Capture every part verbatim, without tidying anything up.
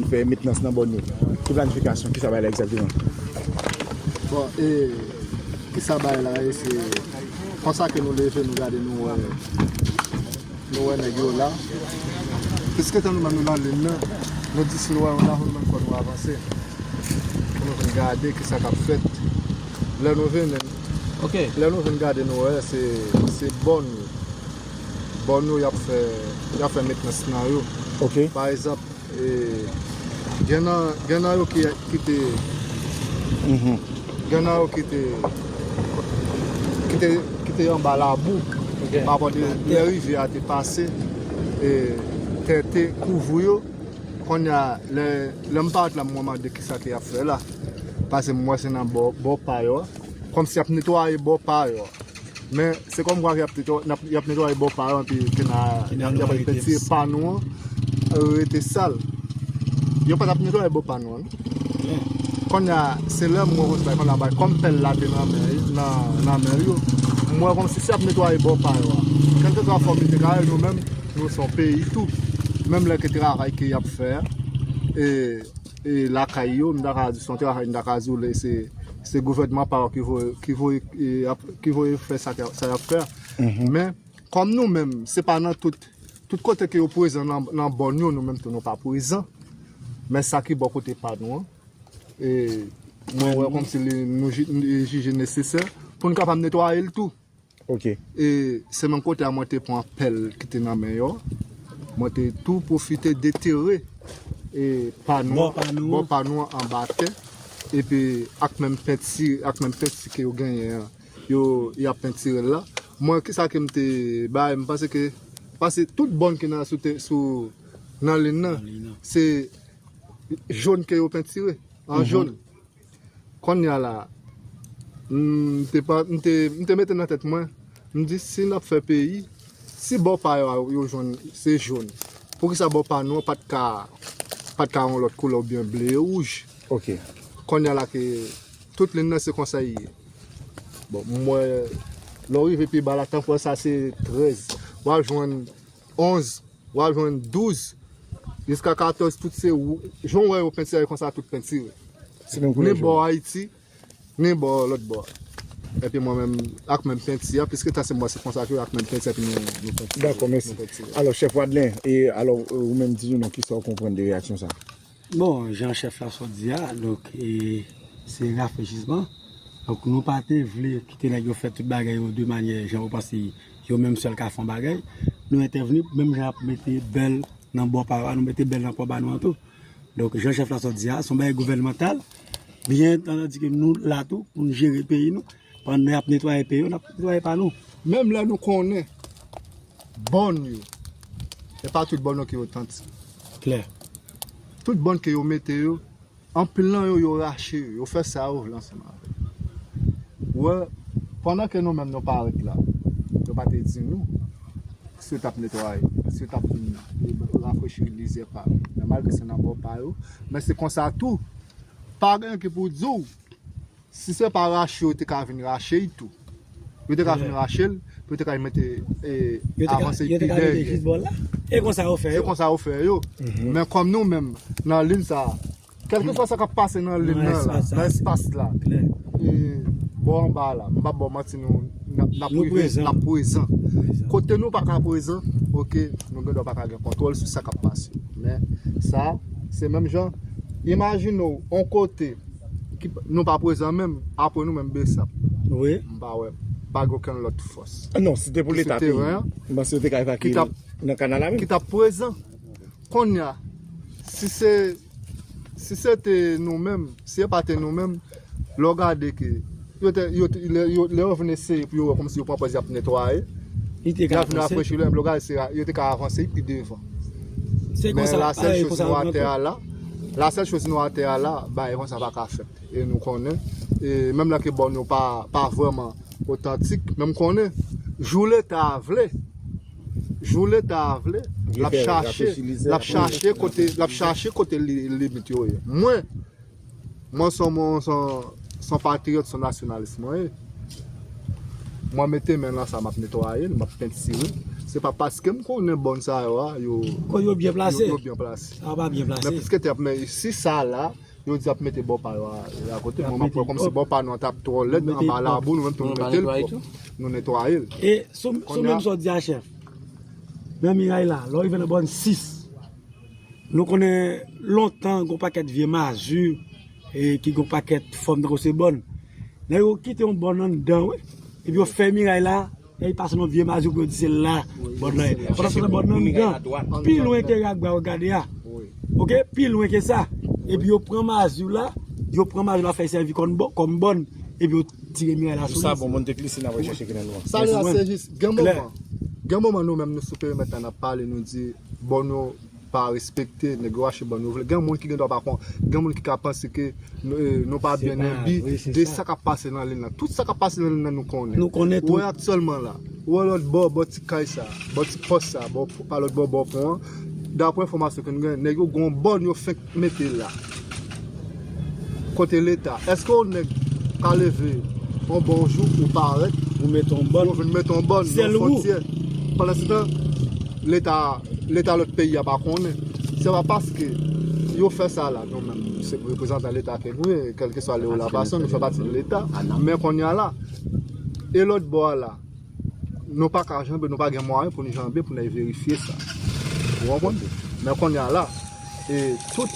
Fè mentnans nan bòn yo. Ki planifikasyon, ki sa bay la egzakteman? Bon, e, ki sa bay la, e se konsa ke nou leve, nou gade, nou wè, nou wè nèg yo la. Piske tan nou menm nou nan lin nan, nou di si nou wè yon la, nou menm kò nou avanse. Pou nou vin gade ki sa k ap fèt. Lè nou vin, Ok. Lè nou vin gade, nou wè, se, se bòn yo. Bòn yo, y ap fè, y ap fè mentnans nan yo. Ok. Pa egzanp, e, gen nan, gen nan yo ki, ki te, Mhm. gen nan yo ki te, ki te, ki te anba labou. Ok. Pa rapò de lè rivyè a te pase, e, tè te kouvri yo. Kounye a, lè, lè m parèt la, m mande ki sa ke y ap fè la. Paske m wè se nan bò, bò pa yo. Kòmsi y ap netwaye bò pa yo. Men se kòmkwa y ap netwa-, y ap netwaye bò pa yo, epi ke na, y ap, y ap pentire pa nou an, rete sal. Yo pa t ap netwaye bò pa nou an, non. Kounye a, se lè m wè kòmsi bagay, kounye a, bagay, kòm pèl la te nan men, nan, nan men yo, m wè kòmsi se ap netwaye bò pa yo a. Kèlkeswa fòm li te ka ye, nou menm, nou se yon peyi tou. Menm lè ke travay ke y ap fè a, e, e lakay yo, m ta ka di, se yon travay, m ta ka di w, se, se gouvènman pa yo ki voye, ki voye, e, ap, ki voye fè sa, sa y ap fè a. Men, kòm nou menm, se pa nan tout, tout kote ke yo prezan nan, nan bòn yo, nou menm tou nou pa prezan. Men sa ki bò kote pa nou an, e, mwen wè kòmsi li, nou ji-, li jije nesesè pou n kapab netwaye l tou. Ok. E se menm kote a mwen te pran pèl ki te nan men yo. Mwen te tou pwofite detere, e, pa nou, Bò pa nou. Bò pa nou an anba tè. Epi ak menm penti, ak menm penti ke yo genyen an, yo, y ap pentire l la. Mwen, kisa ke m te bay, m panse ke, paske tout bòn ki nan, sou te, sou, nan lin nan, Nan lin nan. se jòn ke yo pentire, an jòn. Kounye a la, m te, pa- m te, m te mete nan tèt mwen, m di si n ap fè peyi, si bò pa yo, yo jwenn se jòn, poukisa bò pa nou an pa t ka, pa t ka yon lòt koulè oubyen ble e wouj? Ok. Kounye a la ke tout lin nan se konsa l ye. Bon, m wè, lè w rive pi ba la, tanpwen sa se trèz. W a jwenn onz, w a jwenn douz, jiska katòz, tout se wou-, jan w wè yo pentire konsa, tout pentire. Se menm koulè Ni bò Ayiti, ni bò lòt bò. Epi mwen menm, ak menm penti a, piske ta se mwen se konsa ke ak menm penti a, epi nou, nou pentire. Dakò, mèsi. Nou pentire. Alò, chèf Wadlen, e alò, ou menm di nou non, kisa w konprann de reyaksyon sa? Bon, jan chèf la sot di a, donk, e, se rafrechisman. Donk, nou pa te vle kite nèg yo fè tout bagay yo de manyè jan yo panse yo menm sèl ka fè yon bagay. Nou entèvni, menm jan y ap mete bèl nan bò pa yo a, nou mete bèl nan bò pa nou an tou. Donk, jan chèf la sot di a, se yon bagay gouvènmantal. Byen antandi ke nou la tou pou nou jere peyi nou. Pandan y ap netwaye peyi yo, n ap netwaye pa nou. Menm lè nou konnen bòn yo, e pa tout bòn yo ki otantik. Klè. Tout bòn ke yo mete yo, anpil nan yo, yo rache yo, yo fè sa yo vle ansanm avè yo. Wè, pandan ke nou menm nou parèt la, yo pa te di nou si yo t ap netwaye, si yo t ap vin rafrechi lizè pa yo. Men malgre se nan bò pa yo, men se konsa tou, pa gen ki pou di w, si se pa rache yo te ka vin rache l tou. Yo te ka vin rache l, pou yo te ka mete, e, Yo te ka, avanse yo te pi ka mete dèyè. Jis bò la. E konsa yo fè Se yo. Konsa yo fè yo. Men kòm nou menm, nan lin sa, kèlkeswa sa k ap pase nan lin Nan nan la, espas sa. Nan espas la, Klè. e, bò anba la, m p ap ba w manti, nou, n ap, n ap Nou rive, prezan. N ap prezan. Prezan. Kote nou pa ka prezan, ok, nou gen dwa pa ka gen kontwòl sou sa k ap pase. Men sa, se menm jan, imajine w, yon kote, ki, nou pa prezan menm, apre nou menm Besap. Wi. M pa wè, pa gen okenn lòt fòs. Ah, non, si te pou Ki sou Leta teren peyi, an, m panse yo te ka evakye ki t ap- nan kanal la menm. Ki t ap prezan. Kounye a, si se, si se te nou menm, si se pa te nou menm, lè w gade ke, yo te, yo te, lè yo, lè yo vin eseye pou yo wè kòmsi yo pran pòz y ap netwaye, Li te y ka ap vin avanse. Rafrechi lè, lè w gade se, yo te ka avanse pi devan. Se Men konsa, la sèl e, choz konsa nou yo atè a pran la, la sèl choz nou atè a la, bagay konsa pa ka fèt. E nou konnen, e menm lè ke bòn yo pa, pa vrèman otantik, men m konnen, jou Leta vle, jou Leta vle, Vle l ap fè chache, rafrechi lizè. L ap chache kote, l ap chache kote li, limit yo ye. Mwen, mwen se yon, se yon, se yon patriyòt, se yon nasyonalis mwen ye. Mwen mete men nan sa, m ap netwaye l, m ap pentire l. Se pa paske m konnen bòn sa yo a, yo, Kote yo byen plase? Yo, yo byen plase. Sa pa byen Men plase. piske te ap men si sa la, yo di ap mete bò pa yo a, a kote. Y ap Mwen m ap mete wè kòmsi bò pa nou an t ap twò lèd, Mete anba bò. labou, nou menm tou nou Nou pa mete l netwaye pwòp. tou? Nou netwaye l. E sou sou Kounye a- menm sa w di a chèf. Nan miray la, lè w rive nan bòn sis, nou konnen lontan gon pakèt vye mazi e ki gon pakèt fòm tankou se bòn. Nèg yo kite yon bòn anndan, wi. Epi yo fè miray la, epi pase nan vye mazi pou yo di se la bòn nan ye. Pandan se tan bòn nan anndan, pi lwen ke ragba yo gade a. Oke, pi lwen ke sa. Epi yo pran mazi la, yo pran mazi la fè sèvi kòm bòn, kòm bòn, epi yo tire miray la sou Sa li. Bon, moun te klise nan chèche ki nan nou an. Sa li a Yes, se man. jis, gen Klè. moman, gen moman nou menm nou sou perimèt la n ap pale, nou di bòn yo pa respekte, nèg yo rache bòn yo vle. Gen moun ki gen dwa pa kon, gen moun ki ka panse ke nou, eh, nou pa Se byen pa enbi vre, se de sa. Sa k ap pase nan lil nan. Tout sa k ap pase nan lil nan nou konnen. Nou konnen Ou wè tout. Aktyèlman la, ou wè lòt bò, bò ti kay sa, bò ti pòs sa, bò pa lòt bò, bò pon an. Daprè enfòmasyon ke nou gen, nèg yo gon bòn yo fenk mete la. Kote Leta, èske yon nèg ka leve yon bon jou ou parèt Ou mete yon bòn. Ou vin mete yon bòn Sèl nan ou. Fwontyè? Pandan se tan, Leta, Leta lòt peyi a pa konnen. Se pa paske yo fè sa la, nou menm, se reprezantan Leta ke nou ye, kèlkeswa lè ou la pase, nou fè pati de Leta. Men kounye a la, e lòt bò a la, nou pa ka janbe, nou pa gen mwayen pou nou janbe, pou nou al verifye sa. Ou konprann? Men kounye a la, e tout,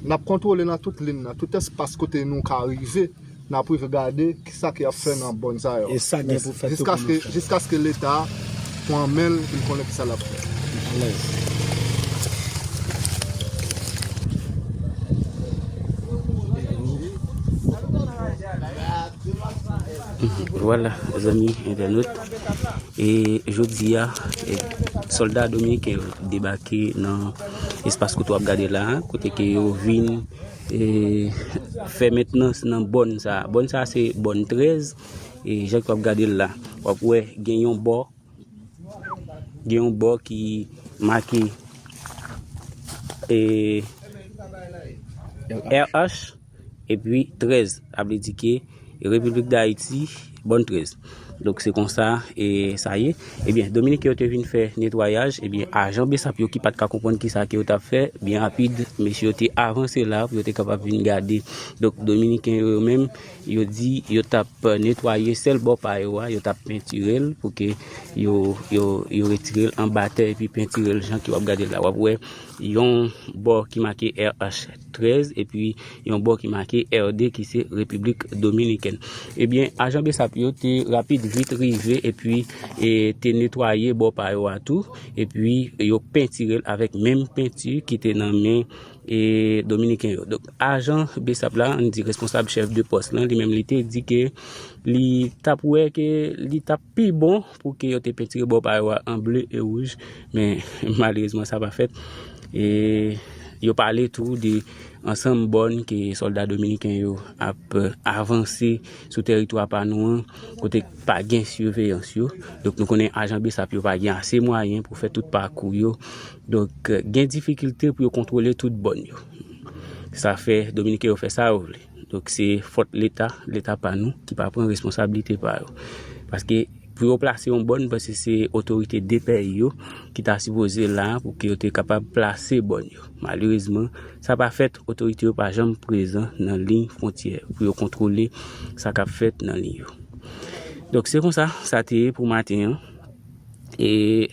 n ap kontwole nan tout lin nan, tout espas kote nou ka rive, n ap rive gade kisa ke y ap fè nan bòn sa yo. E sa gen pou fèt tou pou Jiskaske, nou fè. Jiskaske Leta pran men l, pou l konnen kisa l ap fè. Alèz. Vwala, zanmi entènot. E jodi a, e, sòlda dominiken yo debake nan espas kote w ap gade la a, kote ke yo vin, e, fè mentnans nan bòn sa a. Bòn sa a se bòn trèz, e, jan ke w ap gade l la. W ap wè gen yon bò, gen yon bò ki make, e, R H, epi trèz, sa vle di ke Repiblik Dayiti, bòn trèz. Donk, se konsa, e, sa ye. Ebyen, Dominiken yo te vin fè netwayaj, ebyen, ajan BSAP yo ki pa t ka konprann kisa ke yo t ap fè, byen rapid, mesye yo te avanse la pou yo te kapab vin gade. Donk, Dominiken yo, yo menm, yo di yo t ap netwaye sèl bò pa yo a, yo t ap pentire l pou ke yo, yo, yo retire l anba tè epi pentire l jan ke w ap gade l la. W ap wè yon bò ki make R H trèz epi yon bò ki make R D ki se Repiblik Dominikèn. Ebyen, ajan BSAP yo te rapid vit rive epi, e, te netwaye bò pa yo a tou, epi yo pentire l avèk menm penti ki te nan men, e, Dominiken yo. Donk, ajan BSAP la, ann di responsab chèf de pòs lan, li menm li te di ke li t ap wè ke li t ap pi bon pou ke yo te pentire bò pa yo a an ble e wouj, men malerezman sa pa fèt. E yo pale tou de ansanm bòn ke sòlda dominiken yo ap avanse sou tèritwa pa nou an, kote pa gen siveyans yo. Donk, nou konnen ajan BSAP yo pa gen ase mwayen pou fè tout pakou yo. Donk, gen difikilte pou yo kontwole tout bòn yo. Sa fè dominiken yo fè sa yo vle. Donk, se fòt Leta, Leta pa nou, ki pa pran responsablite pa yo. Paske pou yo plase yon bòn, paske se otorite de peyi yo ki ta sipoze la pou ke yo te kapab plase bòn yo. Malerezman, sa pa fèt, otorite yo pa janm prezan nan liy fwontyè pou yo kontwole sa k ap fèt nan liy yo. Donk, se konsa, sa te ye pou maten an. E